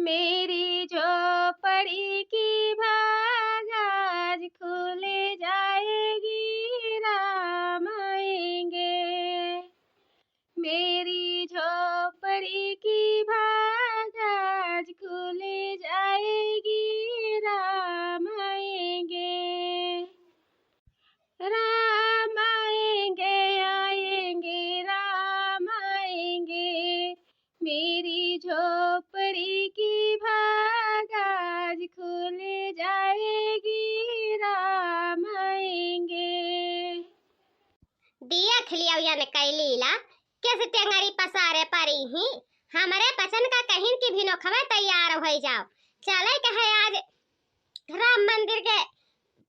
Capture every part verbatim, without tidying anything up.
मेरी झोपड़ी की भाग आज खुल जाएगी, राम आएंगे। मेरी झोपड़ी की भाग आज खुल जाएगी, राम आएंगे। राम आएंगे, आएंगे, राम आएंगे। मेरी झोपड़ी की भाग आज खुल जाएगी, राम आएंगे। देख लियो यन कै लीला, कैसे टेंगरी पसारे परी ही। हमरे पचन का कहिन कि भिनोखवे तैयार होइ जाओ, चले कहे आज राम मंदिर के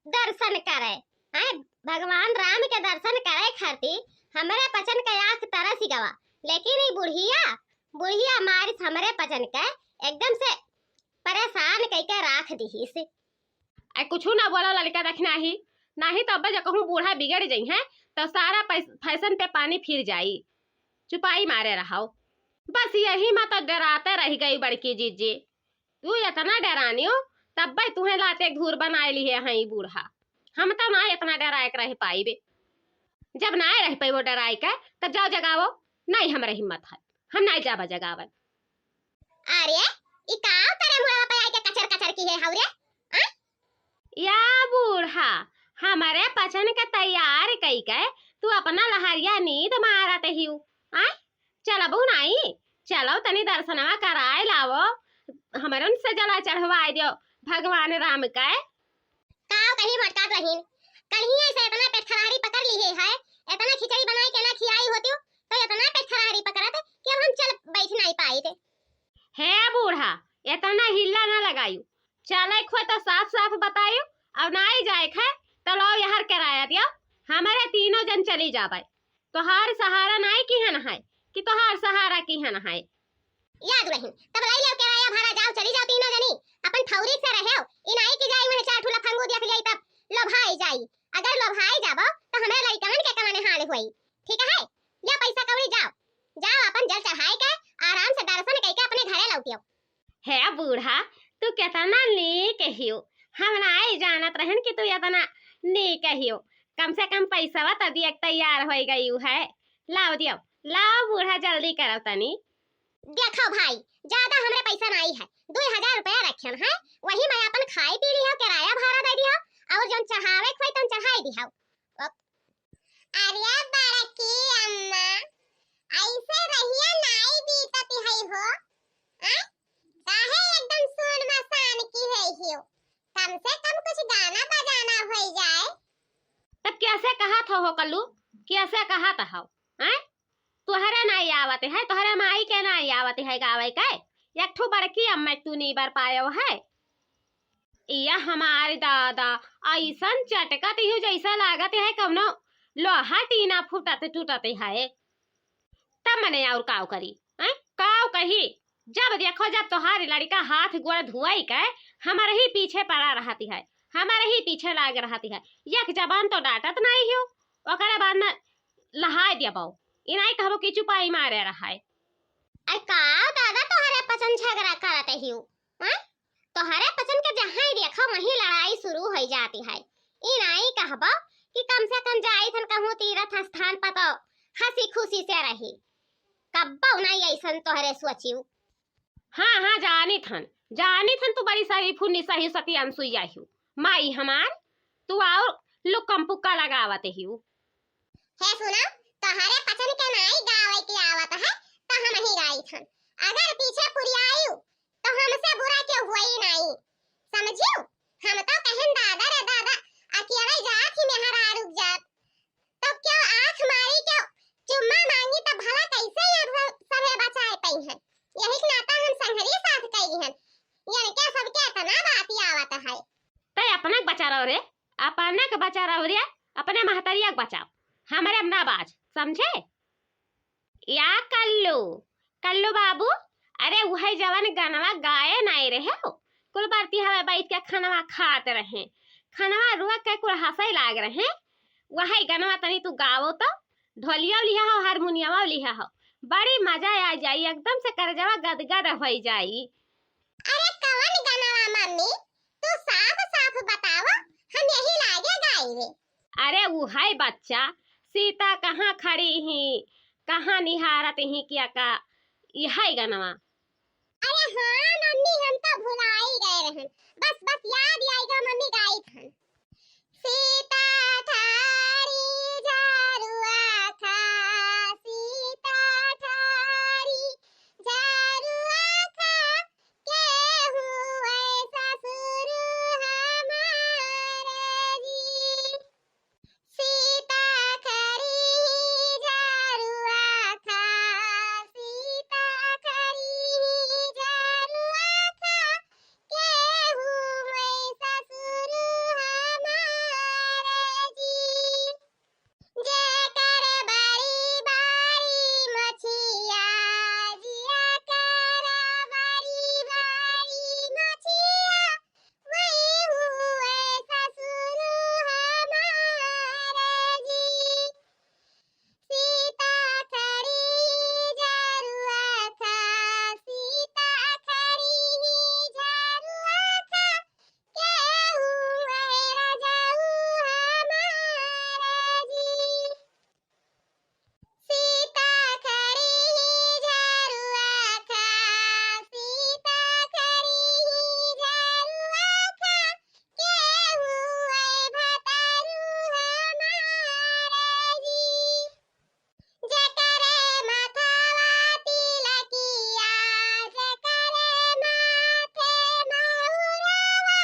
दर्शन करे। हैं, भगवान राम के दर्शन करे खातिर हमरे पचन के आँख तरस गवा, लेकिन ई बुढ़िया, बुढ़िया मारिस हमरे पचन के एकदम से परेशान कइके राख दिहिस। ऐ कुछु ना बोला लड़का, देख नाही, नाही तो अब्बे जो कहूँ बूढ़ा बिगड़ जइहैं तो सारा पैस-, फैशन पे पानी फिर जाई। चुपाई मारे रहो। बस यही मा तो डराते रह गई बड़की जीजी। तू इतना डरानियो, तब्बे तुहें लाते घूर बनाए लिहे हैं ई बूढ़ा। हम तो ना इतना डराए के रह पाइबे। जब ना रह पाइबो डराए के, तब जाओ जगावो। नहीं, हमरे हिम्मत है, हम नहीं जाबा जगावन। अरे, ई का करे मुड़वा पे आइके कचर कचर किहे हौ रे? आ? या बूढ़ा, हमरे पचन के तैयार कइके तू अपना लहरिया नींद मारत हिउ। आय, चलबू नाई? चलो तनी दर्शनवा कराए लावो, हमरन से जला चढ़वाए दियो भगवान राम के। काव कहीं मटकात रहीन, कहीं ऐसे इतना पेट खरारी पकड़ लिहे है, इतना खिचड़ी बनाए के ना खियाई होतियो, तो इतना पेट खरारी पकड़त कि अब हम चल बैठ नाई पाइत। हे बूढ़ा, इतना हिल्ला ना लगायू, चले खो तो साफ साफ बतायू, और नाई जाए खे तो लो यहर किराया दियो, हमरे तीनों जन चली जाबे। तोहार सहारा नाई किहन है कि तोहार सहारा किहन है। या दुलहिन, तब लाई लेव किराया भाड़ा, जाओ, चली जाओ तीनों जनी, अपन फौरी से रहेव, ई नाई कि जाई वहीं चार ठो लफंगू देख जाई तब लोभाई जाई। अगर लोभाई जाबो तो हमरे लड़िकवन के कवने हाल होई। ठीक है, या पैसा कौड़ी जाओ, जाओ अपन जल चढ़ाए के आराम से दर्शन कइके अपने घरे लौटियो। हे बूढ़ा, तू कितना नीक हियो, हम नाई जानत रहन कि तू इतना नीक हियो। कम से कम पैसवा तो दिए के तैयार होइ गयू है। लाओ दियो, लाओ बूढ़ा, जल्दी करो तनी। देखो भाई, ज्यादा हमरे पैसा नाई है, दुई हजार रुपया रखियन है, वही में अपन खाई पी लिहो, किराया भाड़ा दे दिहो, और जौन चढ़ावे के होई तौन चढ़ाई दिहो। अरे बड़की अम्मा, ऐसे रहिया नाई बीतती है हो, हैं? काहे एकदम सुन मसान की है हियो? कम से कम कुछ गाना बजाना होई जाए। तब कैसे कहत हो, हो कल्लू, कैसे कहत हो, हैं? तोहरे नाई आवत है, तोहरे माई के नाई आवत है गावे के। एक ठो बड़की अम्मा तू नी बर पायो है। या हमार दादा, ऐसन चटकत हियो जैसे लागत है कौनो लोहा टीना फूटत टूटत है। तब मने और काव करी, हैं? काव कही? जब देखो जब तोहार लड़िका हाथ गोड़ धुआई के हमारे ही पीछे पड़ा रहती है, हमारे ही पीछे लाग रहती है। एक जबान तो डांटत नाई हियो, ओकरे बाद में लहाय देबो। ई नाई कहबो कि चुपाई मारे रहाय। अरे का दादा तोहरे पचन झगड़ा करत हियो? हैं? तोहरे पचन के जहाँ ही देखो वहीं लड़ाई शुरू होइ जाती है। ई नाई कहबो कि कम से कम जाई थन कहूँ तीर्थ स्थान पर तो हंसी खुशी से रही। कब्बो नाई ऐसन तोहरे सोचियो। हाँ, हाँ, जानी थन, जानी थन तू बड़ी सरीफुन निसही सती अनसुईया हियो। माई हमार, तू और लुक्कम पुक्का लगावत हियो। हे सुना, तोहरे पचन के नाई गावे के आवत है, तो हम ही गाई थन। अगर पीछे पुरियायु, तो हमसे बुरा क्यों हुई नाई? समझियो? हम तो कहन दादा रे दादा, अकेले जात ही मेहरारू जात। तो क्यों आँख मारी क्यों चुम्मा मांगी तो भला कैसे ये सब-, सभे बचाए पई हैं? यही के नाता हम संघरी साथ कई हैं। यन के सबके इतना बात आवत है। तै अपना के बचा रहो रे, अपना के बचा रहो रे, अपने महतरिया के बचाओ, हमरे में ना बाज, समझे? या कल्लू, कल्लू बाबू, अरे उहे जवन गनवा गाए नाई रहे हो, कुल बरती हवे बैठ के खनवा खात रहे, खनवा रोक के कुल हंसे लाग रहे, वही गनवा तनी तू गावो तो, ढोलिया लिहा हो, हारमोनियमा लिहा हो, बड़ी मजा आ जाई, एकदम से करजवा गदगद होइ जाई। मम्मी, तू साफ साफ बतावा, हम यही लागे गाई रे। अरे उहै बच्चा, सीता कहाँ खड़ी ही, कहाँ निहारत ही क्या का, इहै गनवा। अरे हाँ मम्मी, हम तो भुलाई गए रहन। बस, बस याद आई गवा मम्मी, गाइत हन। सीता ठारी झरुआ खा, सीता ठारी झरुआ खा, केहू ऐ ससुर हमार जी। सीता खरी झरुआ खा, सीता खरी झरुआ खा, केहू ऐ ससुर हमार जी। जेकर बड़ी बड़ी मछिया, जेकर बड़ी बड़ी मछिया, वही हुए ससुर हमार जी। सीता खरी झरुआ खा, सीता खरी झरुआ खा, केहू ऐ रजऊ हमार जी। सीता खरी झरुआ खा, सीता खरी झरुआ खा, केहू ऐ भतारू हमार जी। जेकरे मथवा तिलकिया, जेकरे माथे महुरवा,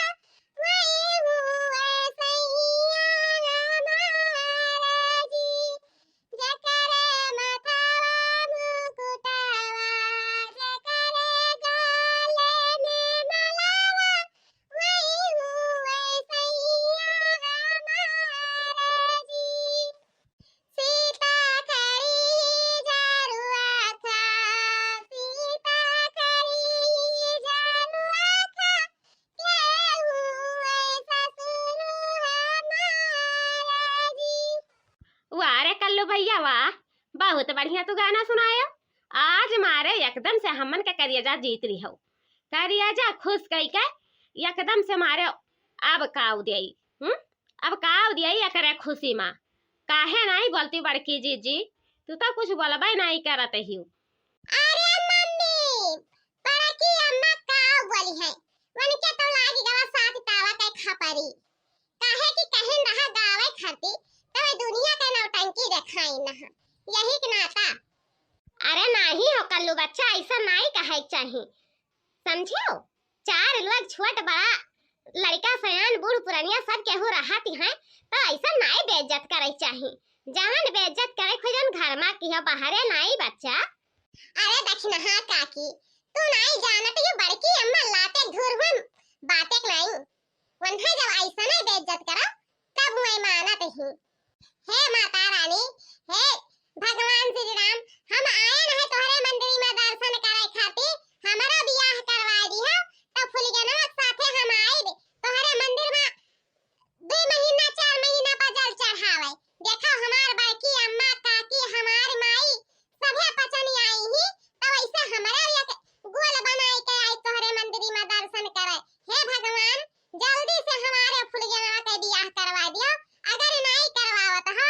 वही हुए सैया हमार जी। जेकरे मथवा मुकुटवा, जेकरे गले में मलवा, वही हुए सैया हमार जी। सीता खरी झरुआ खा, सीता खरी झरुआ खा, केहू ऐ ससुर हमार जी। वाह रे कल्लू भैया वाह, बहुत बढ़िया तू गाना सुनायो। आज मारे एकदम से हमन के करियजा जीत रही हो, करियजा खुश कई के एकदम से मारे। अब काव देई, हम्म, अब काव देई एकरे खुशी मा। काहे नाई बोलती बड़की जीजी, तू तो कुछ बोलबे नाई करत हियो। अरे मम्मी, बड़की अम्मा काव बोली है, उनके तो लागी गवा सात तावा के खपरी। काहे कि कहिन रहा गावे खरती, तब दुनिया के नौटंकी देखाई न ह। यही के नाता। अरे नाही हो कल्लू बच्चा, ऐसा नाई कहे के चाही, समझियो? चार लोग छोट बड़ा, लड़का सयान बूढ़ पुरनिया सब केहू रहत हैं, तो ऐसा नाई बेइज्जत करे के चाही। जवन बेइज्जत करे खोजन घर मा किहो, बाहरे नाई बच्चा। अरे दखिनहा काकी, तू नाई जानत ही बड़की अम्मा लाते धुर हुन बातेक नाई। वन्हा जब ऐसने बेइज्जत करा, तब मैं मानत ही। हे माता रानी, हे भगवान श्री राम, हम आए रहे तोहरे मंदिर में दर्शन करे खातिर, हमारा बियाह करवा दिहो, तो फुलगनवा साथे हम आइब तोहरे मंदिर में। दुई महीना, चार महीना पर जल चढ़ावे। देखो, हमार बड़की अम्मा, काकी, हमार माई, सभे पचन आई ही, तो वैसे हमारे लिए के गोल बनाए के आई तोहरे मंदिरी में दर्शन करे। हे भगवान, जल्दी से हमारे फुलगनवा के बियाह करवा दियो। अगर नाई करवावत हो,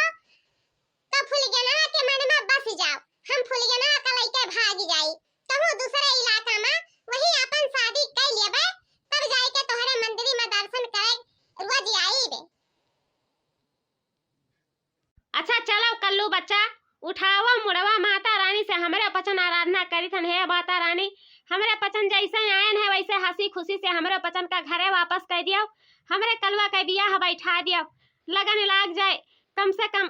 तो फुलगनवा के मन में बस जाओ, हम फुलगनवा का लइके भाग जाई, कहूँ दूसरे इलाका में वही अपन शादी कर लेबे, तब जाए के तोहरे मंदिरी में दर्शन करे रोज आईबे। अच्छा चलो कल्लू बच्चा, उठावा मुड़वा, माता रानी से हमरे पचन आराधना करी थन। हे माता रानी, हमरे पचन जैसे आयन है वैसे हंसी खुशी से हमरे पचन का घरे वापस कर दियो, हमरे कलुआ के बियाह बैठा दियो, लगन लाग जाए, कम से कम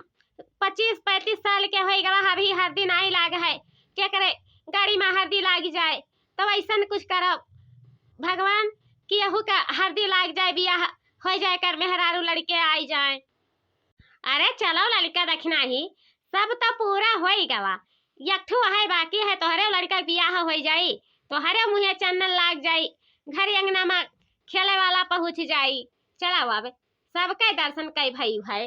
पच्चीस पैंतीस साल के होई गवा, अभी हरदी नाई लाग है, के करे गाड़ी में हरदी लाग जाए, तब ऐसन कुछ करब भगवान कि यहू का हरदी लाग जाए, बियाह हो जाए, कर मेहरारू लड़के आई जाए। अरे चलो लड़का दखिना ही, सब तो पूरा होई गवा, एक ठू है बाकी है, तोहरे लड़का के बियाह हो जाई, तोहरे मुँहे चंदन लाग जाई, घर अंगना में खेले वाला पहुँच जाई। चलो अब सबके दर्शन कई भई है।